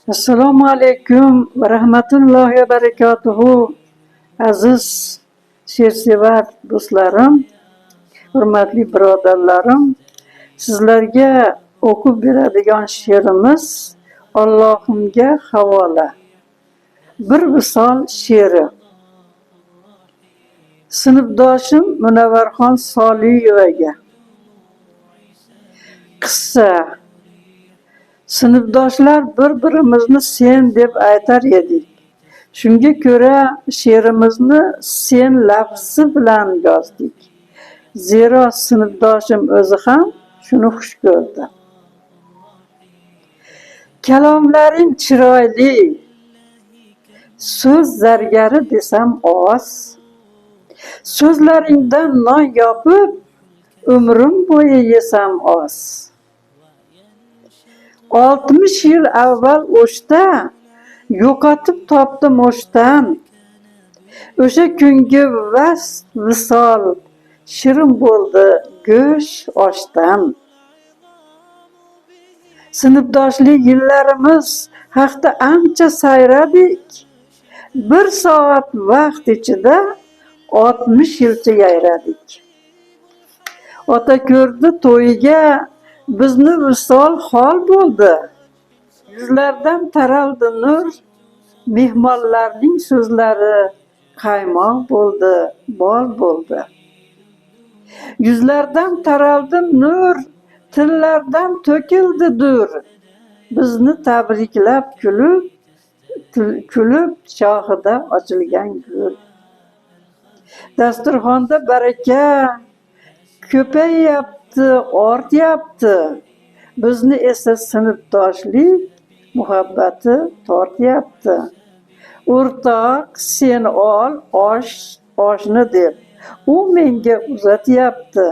Assalomu alaykum va rahmatullohi va barakatuhu. Aziz she'rsevar do'stlarim, hurmatli birodarlarim, sizlarga o'qib beradigan she'rimiz Allohimga havola. Bir visol she'ri. Sinfdoshim Munavvarxon Soliyevaga. Qissa. Sinfdoshlar bir-birimizni sen deb aytar edik. Shunga ko'ra she'rimizni sen lafzi bilan yozdik. Zero sinfdoshim o'zi ham shuni xush ko'rdi. Kalomlaring chiroyli, so'z zargari desam oz. So'zlaringdan non yopib, umrim bo'yi yesam oz. 60 yil avval O'shda yo'qotib topdim O'shdan. O'sha kungi vast visol shirin bo'ldi go'sht oshdan. Sinfdoshlik yillarimiz haqda ancha sayradik. Bir soat vaqt ichida 60 yilcha yayradik. Ota ko'rdi to'yiga bizni visol hol bo'ldi. Yuzlardan taraldi nur, mehmonlarning so'zlari qaymoq bo'ldi, bol bo'ldi. Yuzlardan taraldi nur, tillardan to'kildi dur. Bizni tabriklab kulib, kulib shoxida ochilgan gul. Dasturxonda baraka ko'payyapti, ortyapti. Bizni esa sinfdoshlik muhabbati tortyapti. O'rtoq, sen ol oshni deb, u menga uzatyapti.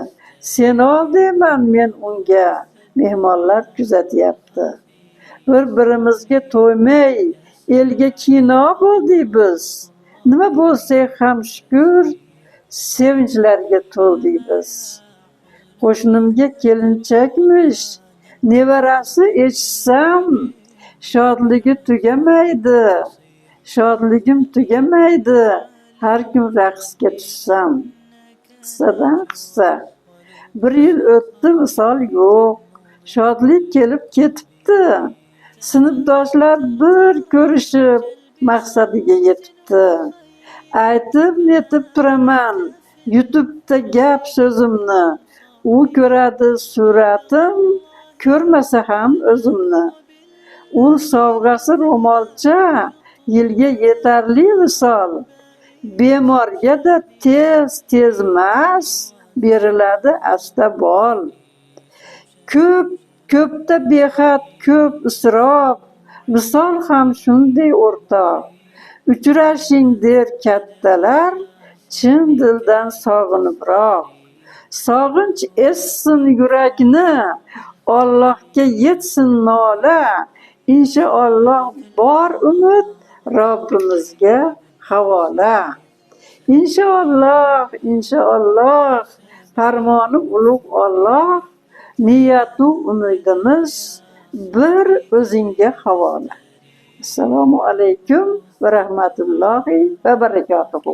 Sen ol deyman men unga, mehmonlar kuzatyapti. Bir-birimizga to'ymay, elga kino bo'ldik biz. Nima bo'lsak ham shukur, sevinchlarga to'ldik biz. Qo'shnimga kelinchakmish, nevarasi eshitsam, shodligi tugamaydi, shodligim tugamaydi, har kun raqsga tushsam. Qissadan qissa. Bir yil o'tdi, visol yo'q, shodlik kelib ketibdi. Sinfdoshlar bir ko'rishib maqsadiga yetibdi. Aytib netib turaman YouTube'da gap so'zimni. U ko'radi suratim, ko'rmasa ham o'zimni. Ul sovg'asi ro'molcha, yilga yetarli visol. Bemorga-da tez-tezmas, beriladi asta bol. Ko'p ko'pda behad ko'p isrof, visol ham shunday o'rtoq. Uchrashing der kattalar, chin dildan sog'inibroq. Sog'inch ezsin yurakni, Allohga yetsin nola. Inshaalloh bor umid Robbimizga havola. Inshaalloh, inshaalloh, farmoni ulug' Olloh, niyatu umidimiz bir o'zingga havola. Assalomu alaykum va rahmatullohi va barakatuhu.